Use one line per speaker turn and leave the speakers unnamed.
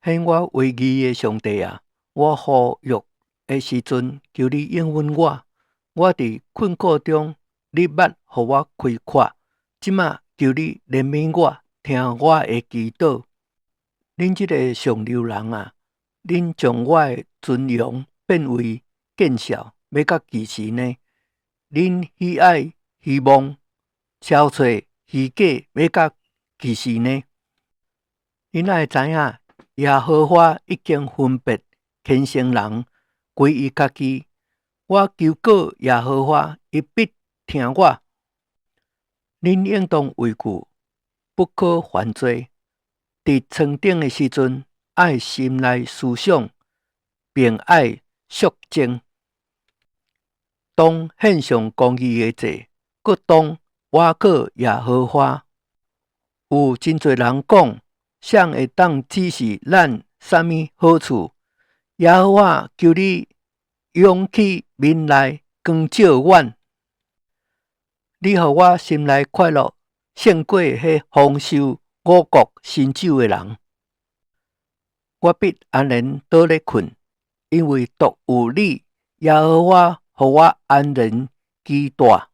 顯我為義的上帝啊！我呼籲的時陣，求你應允我。我佇困苦中，你捌予我開闊。這馬求你憐憫我，聽我的祈禱。恁這个上流人啊，恁將我的尊榮變為見笑，欲到幾時呢？恁喜愛虛妄，嘲笑虛假，欲到幾時呢？恁愛知影，耶和華已經分別虔誠人歸伊家己。我求告耶和華，伊必聽我。恁應當畏懼，不可犯罪。佇床頂的時陣，愛心內思想，並愛肅靜。當獻上公義的祭，閣當倚靠耶和華。有真濟人講，誰會當指示咱啥物好處？耶和華，求你仰起面來光照阮。你予我心內快樂，勝過彼豐收五穀新酒的人。我必安然倒咧睏，因為獨有你，耶和華，予我安然居蹛。